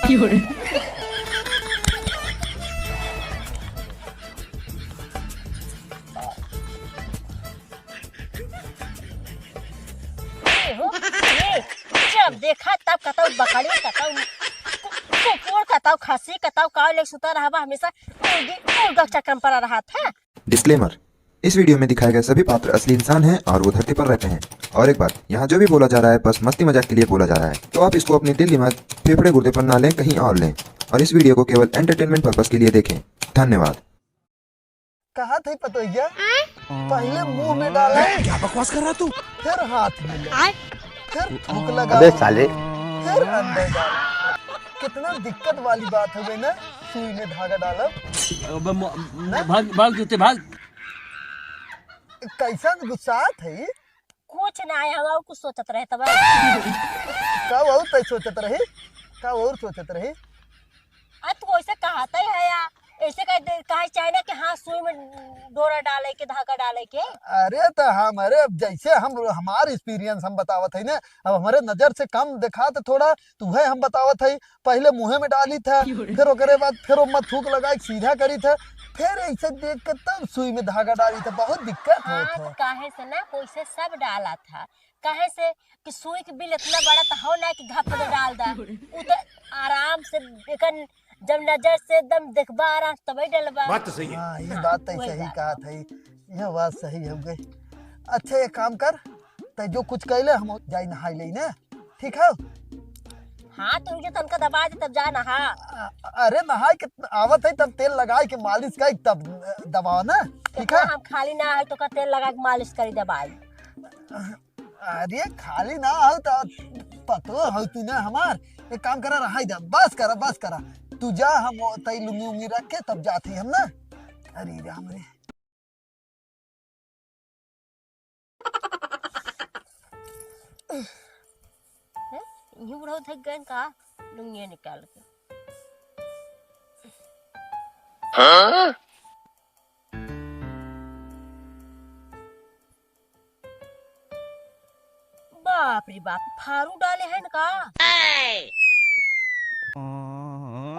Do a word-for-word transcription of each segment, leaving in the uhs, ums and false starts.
ए हो, ए, जब देखा तब कतौ बकरी, कतौ कु-, कुकुर, कतौ खसी, कतौ काऊ ले सुता रहबा, हमेशा मुर्गी, मुर्गा के चक्कर में पड़ा रहत है। Disclaimer, इस वीडियो में दिखाए गए सभी पात्र असली इंसान हैं और वो धरती पर रहते हैं। और एक बात, यहाँ जो भी बोला जा रहा है, बस मस्ती मजाक के लिए बोला जा रहा है, तो आप इसको अपने दिल, दिमाग, फेफड़े, गुर्दे पर ना लें, कहीं और लें, और इस वीडियो को केवल entertainment purpose के लिए देखें। धन्यवाद। कहा थे पतोहिया, पहले मुंह में डाला, क्या बकवास कर रहा तू? फिर हाथ में ले, आय। फिर थूक लगा, अबे साले। फिर अंदर डाल। कितना दिक्कत वाली बात हो गई ना, सुई में धागा डालब। अबे म-, ना? भाग, भाग जूते, भाग। कैसन गुस्सात है? कुछ ना है, हम और कुछ सोचत रहे तब। का और तै सोचत रही? का और सोचत रही? आ, तू ऐसे कहत ही है या? ऐसे कह दे, कहे चाहे ना कि हाँ, सुई में डोरा डाले के, धागा डाले के। अरे तो हम, अरे अब जैसे हम, हमार experience हम बतावत है ना, अब हमारे नजर से कम देखा तो थोड़ा, तू है हम बतावत है, पहले मुँहे में डाली था, फिर ओकरे बाद फिर ओमा थूक लगाए के सीधा करी था, फिर ऐसे देख के तब सुई में धागा डाली था, बहुत दिक्कत होत हाँ, तो है। काहे से ना, कोई से सब डाला था, काहे से कि सुई के बिल इतना बड़ा तो हो ना कि घप दे डाल दा। उ तो आराम से एकर जब नजर से एकदम देखबा आराम से तबे डलबा। बात तो सही है। हाँ, ये बात तो वही सही बात। कहा था, ये बात सही हो गई। अच्छा, एक काम कर, तै जो कुछ कहले हम जाई नहाई लेई ना, ठीक है? हाँ, तू जो तनका दबा दे तब जा नहा। अ-, अरे नहाई के आवत है तब तेल लगाई के मालिश कर तब, अ, दबाओ ना, ठीक है? इतना हम खाली ना है तो का तेल लगा के मालिश करी दबाई। अरे खाली ना हो तो पतो हो तू ना हमार। एक काम करा, रहाई दे, बस करा, बस करा। तू जा, हम वो तई लुंगी उंगी रख के तब जात ही हम ना। अरे राम रे। हैं? यूं बुढ़ऊ थक गए का? लुंगिया निकाल के। हाँ? बाप रे बाप, फारू डाले हैं का?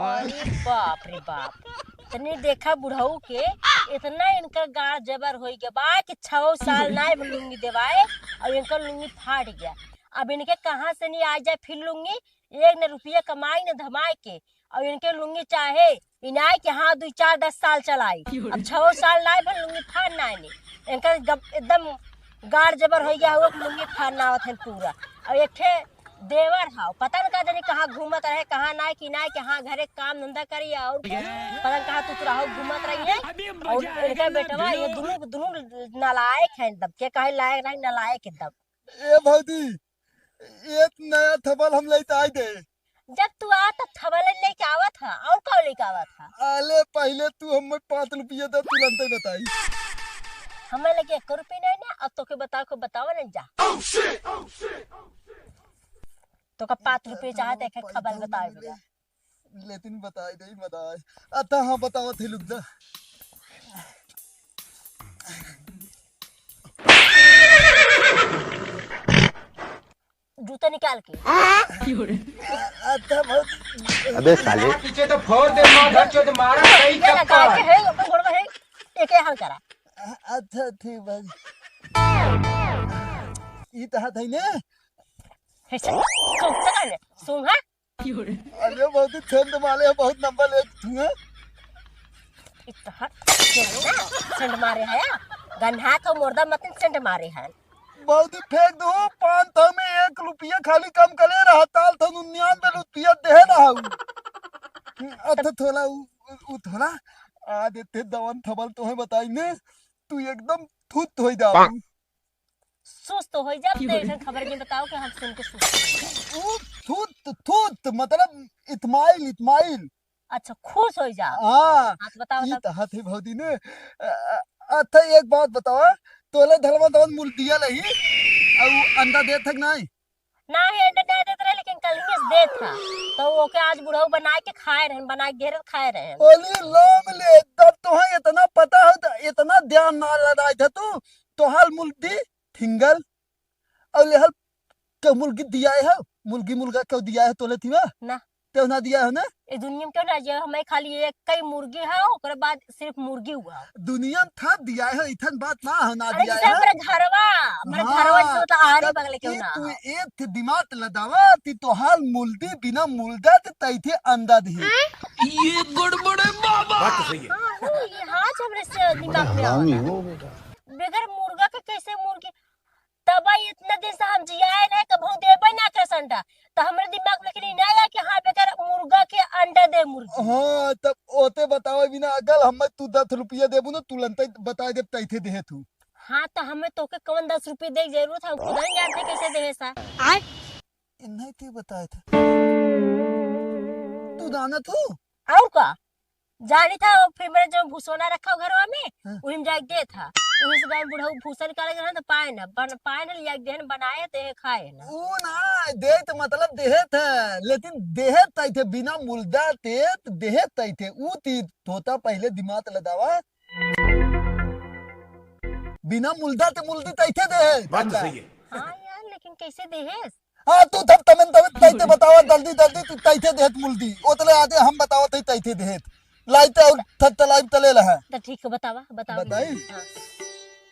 अरे बाप रे बाप, तनी देखा बुढ़ऊ के, इतना इनकर गाड़ जबर होई गया बा कि छव साल नाई लुंगी देवाए और इनकर लुंगी फाट गया। अब इनके कहाँ से नहीं आ जाए फिर लुंगी, एक न रुपया कमाई न धमाई के, और इनके लुंगी चाहे इनाय के हाँ दुई चार दस साल चलाई। अब छव साल नाय भर लुंगी फाड़ नाय ने। इनका गब-, एकदम गाड़ जबर हो गया हुआ कि लुंगी फाड़ ना आवत है पूरा। और एक ठे देवर हाव, पता न का जानी कहाँ घूमत रहे, कहाँ नाय कि नाय कि हाँ घरे काम धंधा करी और पता न कहाँ तू तुराहो घूमत रही है। और इनका बेटवा ये दुनू, दुनू नालायक है एकदम, के कहे लायक नहीं, नालायक एकदम। ए भौजी, एक नया थबल हम लेत आई दे। जब तू आ तब थबल लेके आवत हा, और का लेके आवत हा? अले पहले तू हमें पाँच रुपया दे, तुरंते बताई। हमें लगे एक रुपया नहीं ना, अब तोके बताओ को बतावा नहीं जा। तो का पाँच रुपया चाहत एक एक थबल बतावे बता। लेकिन बताई दे मदाई। अता हाँ बतावा थे लुक दा। जूता निकाल के। अता बहुत अबे साले। पीछे तो फोड़ दे, मार चोद मारा, सही ये लगा चप्पल। के है, अपन गोड़वा है, एक ये हाल करा। अच्छा, ठीक बा। ई तो हाथ है ने? है से, सुन, पकड़ ले, सुन, हाँ? अरे बहुत ही सेंट मारे है, बहुत नंबर एक तू है। इतना सेंट ना, सेंट मारे है, गन्हा तो मुर्दा मत सेंट मारे है। बहुत ही फेंक दो, पाँच सौ में एक रुपया खाली कम करे रहा, ताल तो निन्यानवे रुपया दे रहा हूँ। अच्छा थोड़ा उ, उ, उ थोड़ा, आ देते दवन थबल तोहे बताई ने, तू एकदम थुत हो जा। सुस्त हो जा, तो ऐसा खबर नहीं बताओ कि हम सुन के सुस्त हो जाए। उ थुत, थुत, मतलब इतमाइल, इतमाइल। अच्छा, खुश हो जा। हाँ, हाँ, तो बताओ ई तब। तो हाथ है भौजी ने। अ, अ, अच्छा, एक बात बताओ, तोले धलवा दवन मूल दिया लही, और अंडा देत है कि नहीं? ना ही अंडा ना देत रहे, लेकिन कल ही देत था, तो ओके आज बुढ़ऊ बना के खाए रहन, बना के घेरत खाए रहन। ओली लोम ले, तब तोहे इतना पता हो, तो इतना ध्यान ना लगाए था तू, तोहाल मूल दी, थिंगल, और लेहल के मुर्गी दिया है, मुर्गी मुर्गा क्यों दिया है तोले थी वह? ना। तेउ ना दिया हो ना? ए दुनिया में केउ ना दिया, हमें खाली एक कई मुर्गी है, ओकरे बाद सिर्फ मुर्गी हुआ। दुनिया में था दिया है, इथन बात ना हो ना अरे दिया जैसे है। हमारे घरवा, हमारे हाँ, घरवा जैसे मतलब आरी तब बगले केउ ई ना तू हो। एक थे दिमाग लदावा, ती तो हाल मुल्दी बिना मुल्दा ते तई थे अंडा दी। ये गड़बड़ है बाबा। बात तो सही है। हाँ, हो, ये हाँ, जब से दिमाग में हरामी आवला। हो बेटा। बगैर मुर्गा के कैसे मुर्गी? तब इतना दिन से हम जियाए नहीं, कबहू देबे ना करे अंडा। तो हमरे दिमाग में लेकिन ई ना आया कि हाँ, बगैर मुर्गा के अंडा दे मुर्गी। हाँ, तब ओते बतावे बिना अगल हमें तू दस रुपया देबू ना, तुरंते बता देब, तैथे देहे तू। हाँ, तो हमें तोके कवन दस रुपया दे के जरूरत है, हम खुद ही जानते कैसे देहे सा। आय? इन्हें ते बताए था। तू जाना तू? और का? जानी था, फिर मेरे जो भूसोना रखा हो घरवा में, हाँ। वही में जाके दे था। वही से गाय बुढ़ऊ भूसा निकाले गए तो पाए ना, बन-, पाए ना, लिया के देहन, बनाए ते खाए ना। ऊ ना, देत मतलब देहत है, लेकिन देहत तई थे बिना मुल्दा ते, देहत तई थे, ऊ ती तोता पहले दिमाग लदावा। बिना मुल्दा ते मुल्दी तई थे देहत। बात तो सही है। हाँ यार, लेकिन कैसे देहेस? हाँ, तू तब तमन तमन तैते बतावा, जल्दी जल्दी तू तैते देहत मुल्दी। ओतले आदे हम बतावत है तैते देहत। लाइट और थत लाइट तले लहा। तो ठीक है, बतावा, बतावा। बताई? हाँ।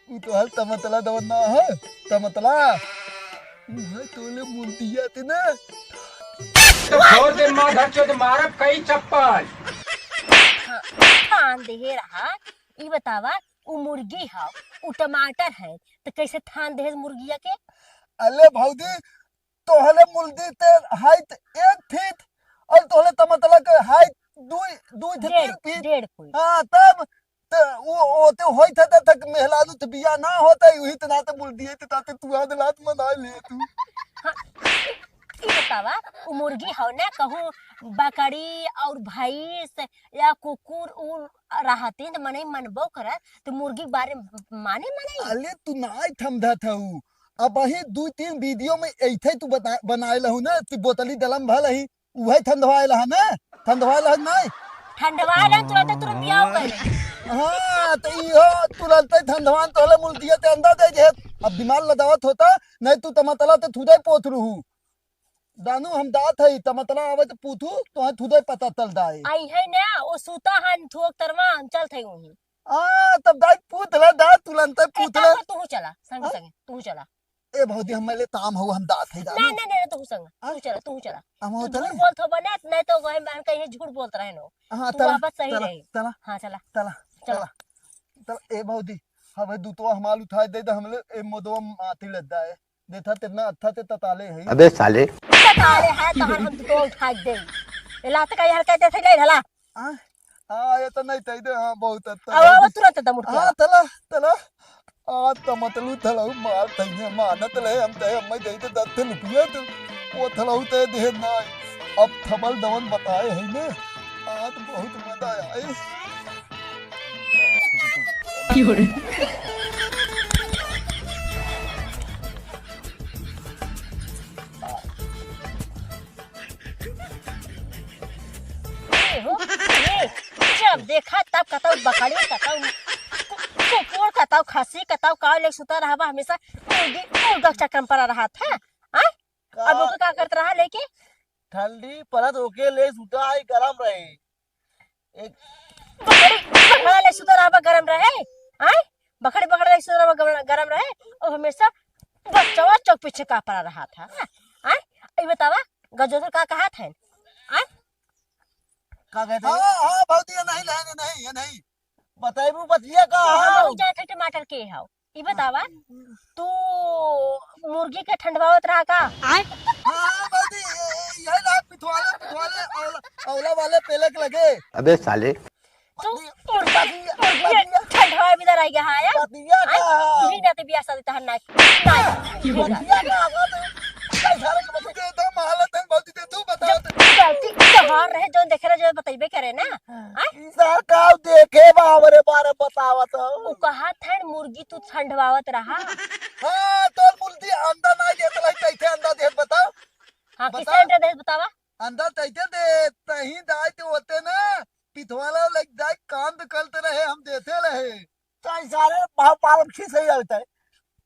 उ तो हल तमतला दवन ना है, तमतला। उ है तोले मुल्दिया ते ना। तो छोड़ दे माधर चोद, मारब कई चप्पल। हाँ, थान देहे रहा। ई बतावा, उ मुर्गी है, उ टमाटर है, तो कैसे थान देहे मुर्गिया के? अले भौजी, तोहले मुल्दी ते height एक फीट और तोहले तमतला के height दुई, दुई से डेढ़, तीन फीट। डेढ़ फीट। हाँ, तब त वो, वो ते होई था तक मेहलानू त बिया ना होता ही, वही तना ते मुल्दी है, ते ताते तू आद लात मना ले तू। हाँ, ई बतावा, उ मुर्गी हो ना, कहूँ बकरी और भैंस या कुकुर उ रहते त मनई मनबो करे, तो मुर्गी के बारे में माने मनई? अले तू ना थमधा था उ। अब अही दुई तीन video में ऐथे तू बता-, बनाए लहू ना, तू बोतली दलम भल ही, उहे ठंडवाए लहा ना, ठंडवाए लहा नहीं? ठंडवाए लहा, तुरंते तुरंत बियाह हो गए। हाँ, तो इहो तुरंते ठंडवान तोहले मुल्दिया ते अंडा दे जे। अब दिमाग लदावत होता, नहीं तू तमतला ते थुदे पोत रहू। दानू हम दात हई, तमतला आवे तो पूछू, तोहे थुदे पता चल दाए। आई है ना, वो सूता हन थोक तरवा, हम चलत हई वहीं। आ, तब दाई पूत ले, दा तुरंते ए, पूत ले। तब तू चला, संगे हाँ? संगे, तू चला। ए भौजी, हम ले ताम हो, हम दात है ना, दानू। ना, ना, ना, तू संग, हाँ? तू चला, तू चला। हम तू होतले? झूठ बोलत हो बने, नहीं तो वही बहन कहीं झूठ बोलत रहे नो। हाँ, तू चला, वापस सही चला, रही। चला, हाँ, चला। चला, चला। चला। चला, ए भौजी, हवे दूतवा हमाल उठाए दे, दे हमले, ए मोदवा माटी लग जाए। देखा, तेतना अच्छा ते तताले है। अबे साले। तताले है, तहन हम तो उठा दे। ए, लात का यार कहते थे, ले ढला। आ, आ, ये तो नहीं तई दे, हाँ, बहुत अच्छा, अब, अब बहुत तुरंत दम उठ हाँ, गया। तला, तला। आ, तो मतलू थलऊ मार तइने मानत ले, हम तय, हम दे दे दस रुपया तो, वो थलऊ ते दे ना। अब थबल दवन बताए है ने, आज बहुत मजा आए। ए हो, ए, जब देखा तब कतौ बकरी, कतौ कु-, कुकुर, कतौ खसी, कतौ काऊ ले सुता रहबा, हमेशा मुर्गी, मुर्गा के चक्कर में पड़ा रहत है, हाँ? का? अब ओके का करत रहा लेके? ठंडी पड़त ओके ले सुता आई गरम रहे। एक बकरी, बकरा ले सुता रहबा गरम रहे, आय? बकरी, बकरा ले सुता रहबा गरम, गरम रहे, और हमेशा बच्चा चौक पीछे का पड़ा रहत है, आय? ई बतावा, गजोधर का कहत है, आय? का कहत है? हाँ, हाँ, भौजी, ये नहीं, नहीं, नहीं, ये नहीं। बताइबू बतिया का हाँ, हाल? हम जात है टमाटर के हाव। ई बतावा, तू मुर्गी के ठंडवावत रहा का? आय? हाँ, भौजी, ये, ये, यही ला पिथवाले, पिथवाले, औला, औला वाले पेले के लगे। अबे साले। तू बतिया, मुर्गी, बतिया, मुर्गी बतिया। ठंडवा भी डराई गया है, यार? बतिया आय? का है? तू ही ना ते बियाह शादी तहर ना, ना। बतिया का है? तू कई सारे के बतिया। दे दो, मालत है, भौजी, दे, तू बता। जब गलती तोहार रहे, जौन देखे रहे, जौन बतइबे करे ना। हाँ। आय? ई सार का देखे बा, हमरे बारे में बतावत हो। उ कहत है, मुर्गी तू ठंडवावत रहा। हाँ, तोर मुर्गी अंडा ना देत रही, कैसे अंडा देत बताओ? हाँ, बताओ। किसे अंडा देत बतावा? अंडा कैसे दे, तही दाई ते होते ना, पिथवाला लग जाए, कांद करते रहे, हम देते रहे। तो ई सारे भाव पालन खींच ही रहता है।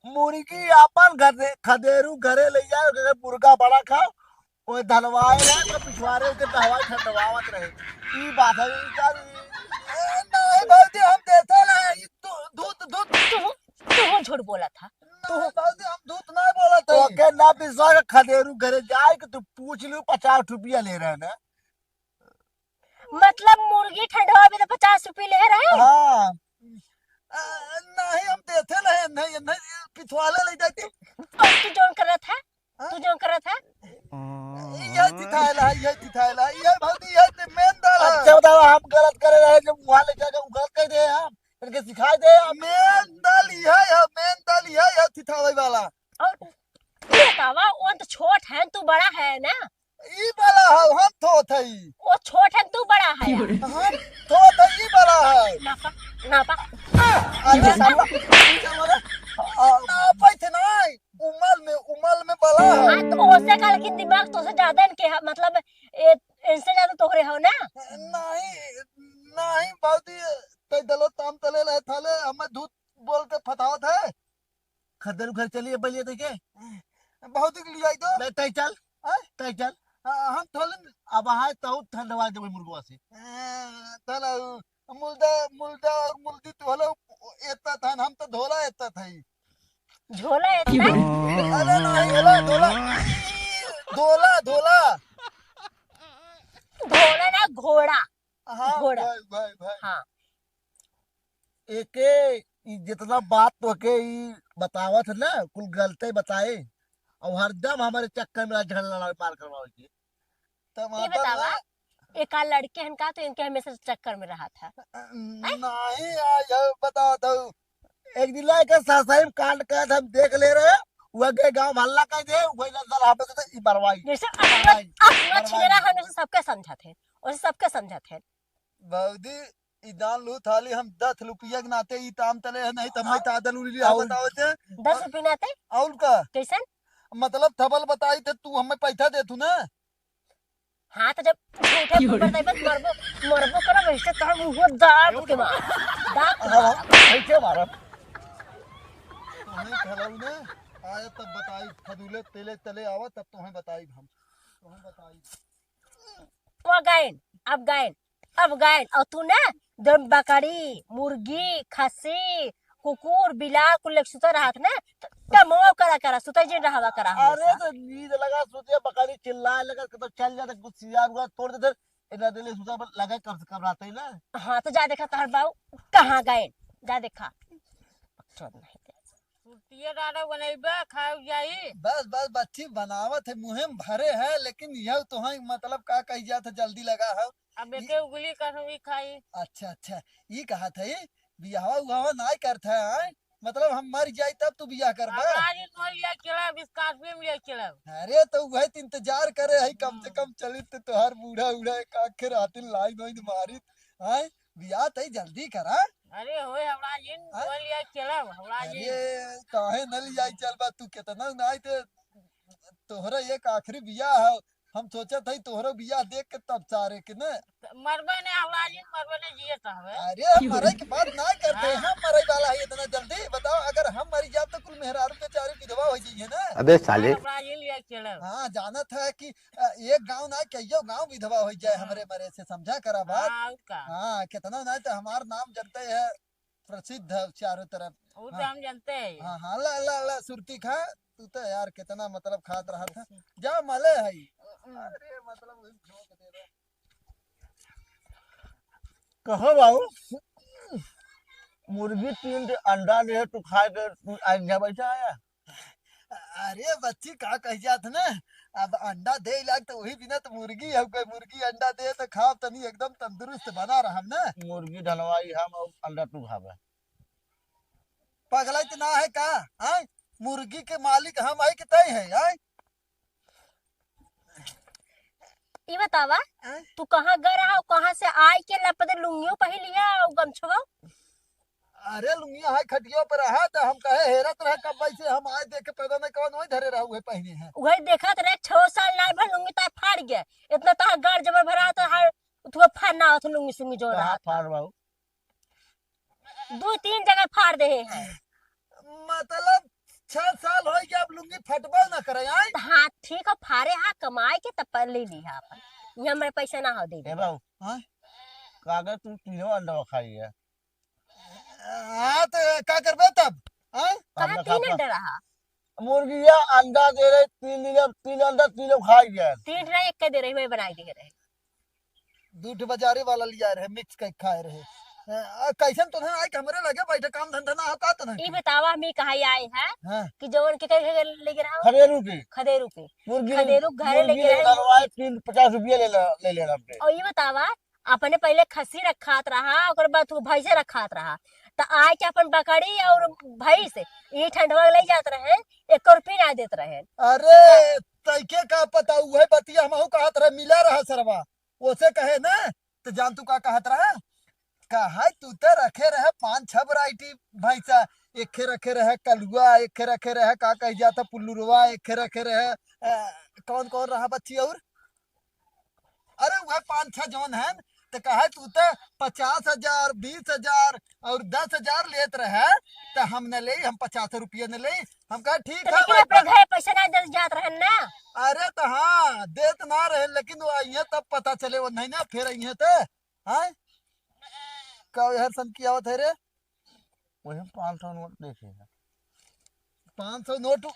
मुर्गी आपन घर से खदेरू घरे ले जाए, अगर मुर्गा बड़ा खा, वो धनवाए रहे, तो पिछवारे के दवाई ठंडवावत रहे। ई बात है, ई का, ए, नहीं भौजी, हम देते रहे, ई दू-, दूध, दूध। तू, तू झूठ बोला था। नहीं भौजी, हम झूठ नहीं बोला था। ओके ना विश्वास, खदेरू घरे जाए के तू पूछ लियो, पचास रुपया ले रहे ना। मतलब मुर्गी ठंडवा में तो पचास रुपये ले रहे? हाँ। आ, नहीं, हम देते नहीं, नहीं, नहीं, पिछवाले ले जाते। और तू जौन करत है? हाँ? तू जौन करत है? ये थिथाइला है, ये थिथाइला है, ये भौजी, ये तो मेन दाल है। अच्छा बताओ, हम गलत करे रहे, जब वहाँ ले जाके उ गलत कह दे हम, इनके सिखाई दे हम। मेन दाल ये है, मेन दाल ये है, ये थिथावे वाला। और ये बतावा, वो तो छोट है, तू बड़ा है ना? ई बड़ा है, हम थोथ है। वो छोट है, तू बड़ा है। हम थोथ है, ई बड़ा है। नापा, नापा। अरे, नापा। नापा थे ना, उमल में, उमल में बड़ा है। हाँ, तो ओसे का, लेकिन दिमाग तो से ज्यादा इनके है, मतलब, ए, इनसे ज्यादा तोहरे हो ना? नहीं, नहीं, बाबूजी, तै दलो ताम तले रहे थाले, हमें झूठ बोल के फतावत है। खद्दर घर चलिए, बलिए देखे। बहुत दिन लिया तो। ले, तै चल। हाँ? तै चल। हाँ, हम थोले न-, अब आए तो ठंडवा देबे मुर्गवा से। हाँ, चलो, मुल्दा, मुल्दा और मुल्दी तो हलो, एता था, हम तो धोला एता था ही। झोला एता? अरे नहीं, धोला, धोला। धोला, धोला। धोला ना, घोड़ा। हाँ, घोड़ा। भाई, भाई, भाई। हाँ। एके, ई जितना बात तोके ई बतावत है ना, कुल गलते बताए। और हरदम हमारे चक्कर में झगड़ा लड़ाई मार करवावे के। तब ये बतावा, एका लड़के हन का तो इनके हमेशा चक्कर में रहा था। हैं? नहीं, आ, ये बता दो। एक दिन लाए के सासाई में कांड करत हम देख ले रहे, वह गए गाँव में हल्ला कर दे, वही नजर हमें तो ई बरवाई। जैसे अखुआ, बरवाई, अखुआ बरवाई। छिलरा है, वैसे सबके समझत है, वैसे सबके समझत है। बाबूजी, ई जान लू थाली हम दस रुपया के नाते ई ताम तले है, नहीं तो मैं आ, तादल उली आ, बताओ थे। दस रुपया नाते? और का? कैसन? मतलब थबल बताई थे, तू हमें पैसा दे तू ना। हाँ, तो जब झूठे की हो फूट रही? बताई बस मरबो, मरबो करब, वैसे तो हम वो दाब के मार, दाब के हाँ, मार। कैसे मारब? तुम्हें खलऊ ने आया तब बताई, खदूले तेले तले आवा तब तुम्हें बताई हम, तुम्हें बताई। वो गैन, अब गैन, अब गैन, और तू ना जब बकरी, मुर्गी, खस्सी, कुकुर, बिलार कुल लेके सुता रहत ना, त, त मोह करा करा, सुता जिन रहवा करा अरे हमेशा। तो नींद लगा, सोचे बकरी चिल्लाए लगा, तो चल जाते, कुछ सियार हुआ तोड़ देते, इतना दिल सुता पर लगा कम से कम रहते ही ना। हाँ, तो जा देखा तोहर बाऊ कहाँ गए, जा देखा। सुरतिया डालो बनैबा, खाओ जाई। बस, बस, बच्ची बनावत है, मुँहे में भरे है, लेकिन यह तो है, मतलब, का कही जात है, जल्दी लगा है। अब ई एके उगली कसम ई खाई। अच्छा, अच्छा, ई कहा था, ई बियाहवा उहावा नाई करत है, आय? मतलब, हम मर जाई तब तू बियाह करबा? अब राजी मोर लिया केला, विश्वास में लिया केला। अरे, तो वह तो इंतजार करे है, कम से हम्म। कम चलित तो तोहार बूढ़ा उड़ा एक आखिर आतिन लाइन वाइन मारित, आय? बियाह तई जल्दी करा। अरे होए, हमरा जिन हाँ? बोल लिया चलब, हमरा जिन। अरे, काहे न लियाई चलबा तू, केतना नाई ते तोहरा एक आखिरी बियाह है, हम सोचत हई तोहरा बियाह देख के तब चारे के न। मरबे ने हमरा जिन, मरबे ने जिए चाहबे। अरे, हम मरे के बात ना करते, हाँ। हम मरे वाला है इतना जल्दी, बताओ, अगर हम मरी जाब तो कुल मेहरारू बेचारी विधवा हो जाइए ना। अबे साले। हमरा जिन लिया चलब। हाँ, जानत है कि अ, एक गाँव ना, कइयो गाँव विधवा होइ जाए हाँ। हमरे मरे से, समझा करा बात। हाँ, और का? हाँ, केतना ना तो हमार नाम जनते है, प्रसिद्ध है चारों तरफ। वो तो हाँ। हम जानते हैं। हाँ, हाँ, ला, ला, ला, सुरती खा, तू तो यार केतना मतलब खात रहा था। अच्छा। जा मले है। हम्म। अरे, मतलब, वही झोंक दे रहा। कहो बाबू, मुर्गी तीन ठे अंडा दे, तू खाए के, तू आज जा बैठा आया। अरे बच्ची, का कह जात न, अब अंडा दे लाग तो वही बिना तो मुर्गी है, कोई मुर्गी अंडा दे तो खाब तनी एकदम तंदुरुस्त बना रहब न। मुर्गी धनवाई हम और अंडा तू खाबे। पगलाई तो ना है का? आय? मुर्गी के मालिक हम आई कि तय है, आय? ई बतावा, आय? तू कहाँ गए रहा, कहाँ से आई के लपदे लुंगियो पहिन लिया और गमछवा? अरे लुंगिया है खटिया पर रहा, तो हम कहे हेरत रहे कब से हम आए देख के पता नहीं कौन वही धरे रहा, वही पहने हैं। वही देखत रहे, छह साल नाई भर लुंगी तार फाड़ गया, इतना तार गाड़ जबर भरा तो हर तू फाड़ ना होत लुंगी सुंगी जो कहाँ रहा। फाड़ बाबू? दो तीन जगह फाड़ दे हैं। मतलब छह साल होइ गया, अब लुंगी फटबे न करे, आय? हाँ, ठीक है, फारे हा, कमाए के तब पर ले ली हा अपन। ये हमारे पैसा ना हो दे ए दे। बाबू, हाँ? कागज तू तीनों अंडा खाई है। हाँ, तो का करबे तब? हाँ? कहाँ हमने तीन खाता अंडा रहा? मुर्गिया अंडा दे रहे, तीन दिन, तीन अंडा, तीनों खाई गए। तीन रहे, एक के दे रहे, वही बनाई दे रहे। दूध बाजारे वाला लिया रहे, mix के खाए रहे। आ, कैसन तो है, आए के हमरे लगे बैठे, काम धंधा ना होता तो ई नहीं। बतावा, हम ई कहाँ आए हैं हाँ। कि जवन के कहे के लेके रहा? खदेरू के। खदेरू के। मुर्गी, खदेरू घरे मुर्गी लेके ले रहे। लाए, तीन पचास रुपया ले ला, ले लेना हमसे। और ई बतावा, अपने पहले खस्सी रखात रहा, ओकर बाद तू भैंसे रखात रहा, त आए के अपन बकरी और भैंस ई ठंडवा ले जात रहे, एक रुपया ना देत रहे। अरे, तैके का पता, उहे बतिया हमहू कहत रहे, मिला रहा सरवा, ओसे कहे ना, त जान तू का कहत रहा? कहा तू त रखे रहे पाँच छह variety भैंसा, एक खे रखे रहे कलुआ, एक खे रखे रहे का कह जाता पुल्लुरवा, एक खे रखे रहे, अ, कौन कौन रहा बच्ची और? अरे वह पाँच छह जौन है, त कहा तू त पचास हजार, बीस हजार और दस हजार लेत रहे, त हम न ले, हम पचास रुपये न ले। हम कहा ठीक तो है लेकिन भाई, अपने पर घर पैसा ना दे जात रहन ना। अरे त हाँ, देत ना रहे, लेकिन वो आइए तब पता चले, वो नहीं ना, फिर आइए त हाँ? का यार सन की आवत है रे? वही पाँच सौ नोट देखे है। पाँच सौ नोट?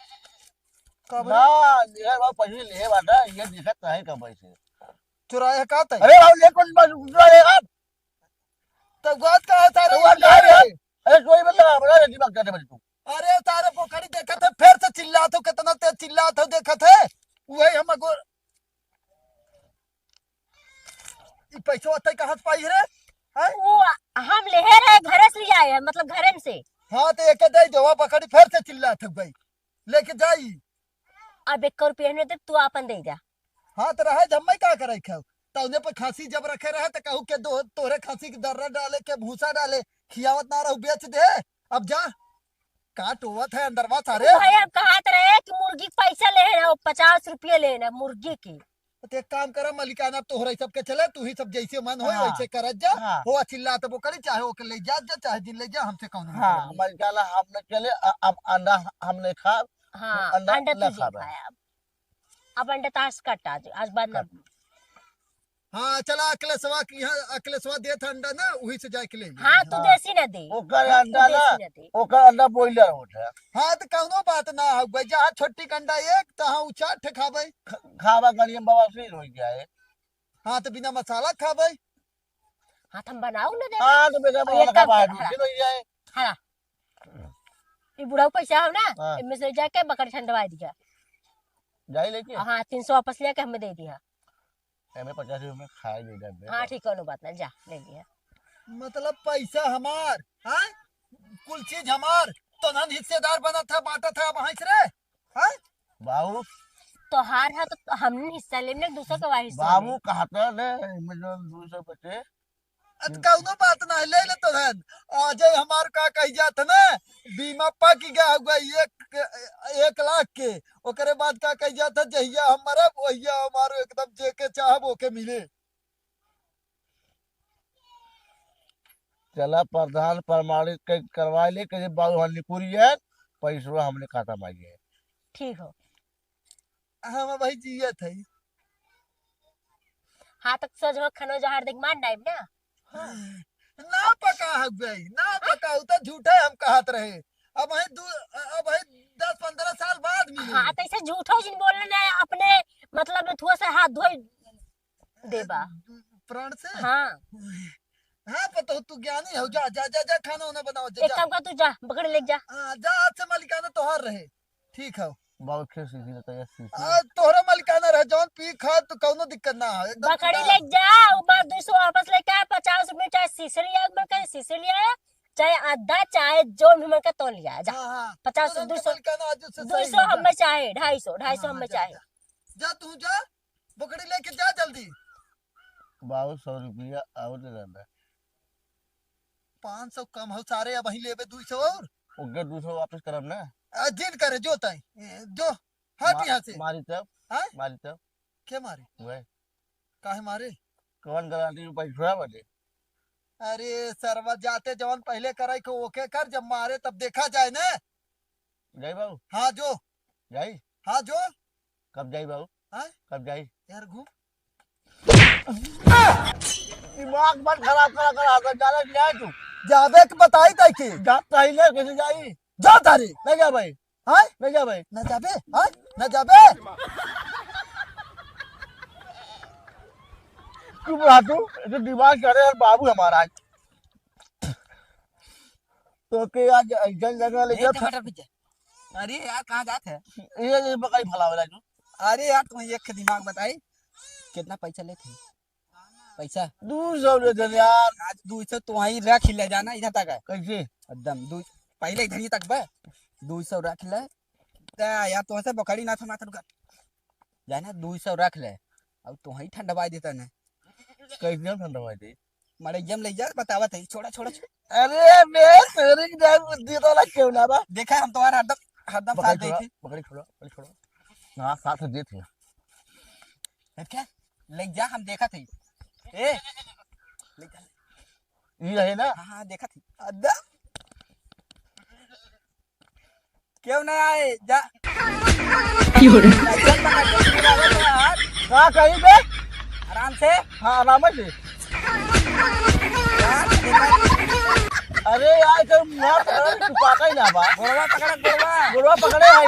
का ना, भाई? ये बात पहले ले बाटा, ये दिखत नहीं का पैसे। चुराए है का तै? अरे बाबू, ये कौन बात चुराए है? तो बात का है सारे तो बात ये का है? अरे कोई बंदा बड़ा दिमाग करने वाली तू। अरे सारे पोखरी देखत है, फिर से चिल्लात हो, कितना तेज चिल्लात हो, देखत है। वही हम अगोर ई पैसवा तै कहाँ से पाई रे? हैं? वो हम लेहे रहे, घरे से ले आए हैं, मतलब घरे में से। हाँ, तो एके दे देवा, बकरी फिर से चिल्लात हो गई, लेके जाई। अब एक रुपया नहीं दे, तू आपन दे जा। हाँ, तो रहे जम्मे का करे खाओ, तौने पे खस्सी जब रखे रहे तो कहू के दो, तोरे खस्सी के दर्रा डाले के भूसा डाले, खियावत ना रहू, बेच दे। अब जा, का टोवत है अंदरवा सारे? भाई, हम कहत रहे कि मुर्गी के पैसा ले है ना, पचास रुपये ले है ना मुर्गी के। तो एक काम करा मलिकाना, तोहरा ही सबके चले, तू ही सब जैसे मन होए हाँ। वैसे करत जा। हाँ। हो चिल्ला तो वो करी, चाहे ओके ले जा, जा, चाहे जिन ले जा, हमसे कौन हाँ, मतलब है? मलिकाना हम न चले, अ-, अब अंडा हम नहीं खाब, हाँ, अंडा अंडा न तू खाब। खाए अब। अब अंडा तो आज कट, आज, आज बाद ना। कट। हाँ, चला अखिलेशवा के यहाँ, अखिलेशवा देत है अंडा ना, वही से जाके ले ले। हाँ, तू हाँ। देसी ना दे। ओकर हाँ, तू अंडा ना, देसी ना दे। ओकर अंडा boiler होत है। हाँ, तो कौनो बात ना हो गई, जहाँ छोटी के अंडा एक, तहाँ उ चार ठे खाबे। ख-, खाबा गड़िया में बवासीर हो जाए। हाँ, तो बिना मसाला खाबे। हाँ, तो हम बनाऊ ना देबे। हाँ, तो बेटा और मसाला एक काम खाबा कर, है, हाँ। दूषित हो जाए। हाँ। ई बुढ़ऊ पैसा हो ना, हाँ। इनमें से जाके बकरी ठंडवा दिया। जाई लेके? हाँ, तीन सौ वापस लेके हमें दे दिया। एमे पचास रुपये में खाए दे दे बे। हाँ, ठीक, कौनो बात ना, जा, ले लिया। मतलब पैसा हमार, हाँ? कुल चीज हमार, तो नन हिस्सेदार बना था, बांटा था, अब हंस रे, हाँ? बाबू। तोहार है तो हमने हिस्सा लेब ना, दूसरा का हिस्सा बाबू लेब। कहता ने, इमे जो दू सौ बचे। अत कौनो बात ना है, ले ले तो धन। आ जाए हमार का कही जात है ना, बीमा पक गया हुआ एक, एक लाख के, ओकरे बाद का कही जात है, जहिया हम मरब, वहिया हमारो एकदम जेके चाहब, ओके मिले। चला प्रधान प्रमाणित के करवा ले के बाबू हल्लीपुरी है, पैसवा हमने खाता में आई है। ठीक हो। हम भाई जियत है। हाँ, तक सोच हो खनो जहर देख मार डाइब ना। हाँ। ना पका हक गई, ना पका, उ तो झूठे हम कहत रहे। अब है दू, अब है दस पन्द्रह साल बाद मिली। हाँ, तो ऐसे झूठो जिन बोलने ना अपने, मतलब, थुआ से हाथ धोई देबा। प्राण से? हाँ। हाँ, पता हो, तू ज्ञानी हो, जा, जा, जा, जा, खाना वाना बनाओ, जा, एक जा। काम कर, तू जा, बकरी ले जा। हाँ, जा, आज से मालिकाना तोहार रहे। ठीक है। बहुत खेल सीखी रहता है, सीखी। आ, तोहरा मालिकाना रहे, जौन पी खा, तो कौनो दिक्कत ना हो, एकदम बकरी बिंदास। ले जा, उ बार दो सौ वापस लेके आ, पचास रुपये चाहे शीशे लिया, एक बार कहे शीशे लिया, चाहे आधा, चाहे जो भी मन का तो लिया, जा। हाँ, हाँ। पचास, तो दो सौ, मालिकाना आज से दो सौ सही है, जा। हमें चाहे, ढाई सौ, ढाई सौ हाँ, हमें जा, चाहे। जा। जा, तू जा, बकरी लेके जा जल्दी। बाबू, सौ रुपया और दे देना। पाँच सौ कम हो सारे, अब वहीं लेबे दो सौ और। ओके, दो सौ वापस करब ना। आ, जिन करे, जो तय, ए, जो, हट मा-, यहाँ से। मारी तब, हाँ? मारी तब। के मारी? वह। काहे मारे? कौन गारंटी में पैसा बने? अरे सरवा, जाते जवन पहले कराई को ओके कर, जब मारे तब देखा जाए ना। जाई बाबू? हाँ, जो। जाई? हाँ, जो। कब जाई बाबू? हाँ? कब जाई? यार, घूम। दिमाग मत खराब करा, करा, करा, जाना कि जाए तू? जाबे के बताई तै के। जा, तही ले, कैसे जाई? जा तारे। ले जा भाई। हाँ? ले जा भाई। ना जाबे? हाँ? ना जाबे? चुप रहा तू, ये तो दिमाग करे यार बाबू हमारा आज। तो के आज ऐसन जगह ले ए, जा था। टमाटर भुजिया। अरे यार, कहाँ जात है? ये, ये बकरी फलावे ला जो। अरे यार, तुम एक दिमाग बताई, कितना पैसा लेत है? पैसा? दो सौ लेत है यार। आज दो सौ तो वहीं रख ही ले जाना, इधर तक है। कैसे? एकदम दो, पहले इधर ही तक बे। दो सौ रख ले। दा यार, तुमसे बकरी ना थमा, तनका जाना, दो सौ रख ले। अब तुमही ठंडवाई देता ना। कैसे हम ठंडवाई दे? मड़ैया में ले जा, बतावत है, छोड़ा, छोड़ा, छोड़ा। अरे बे, तेरे की जान बुद्धि तो अलग क्यों ना बा? देखा, हम तुम्हारा हरदम, हरदम साथ बकरी छोड़ा, देखे। बकरी छोड़ा, बकरी छोड़ा। हाँ, साथ देत है। अब क्या? ले जा, हम देखत है। ए, ले जा। ये है ना? हाँ, हाँ, देखत है। अद्दा। क्यों ना आए? जा। क्यों रे? का कही बे? आराम से। हाँ, आराम से। अरे यार, कोई मुँह पकड़ के छुपाता ही ना बा। गोड़वा पकड़ा, गोड़वा। गोड़वा पकड़े है।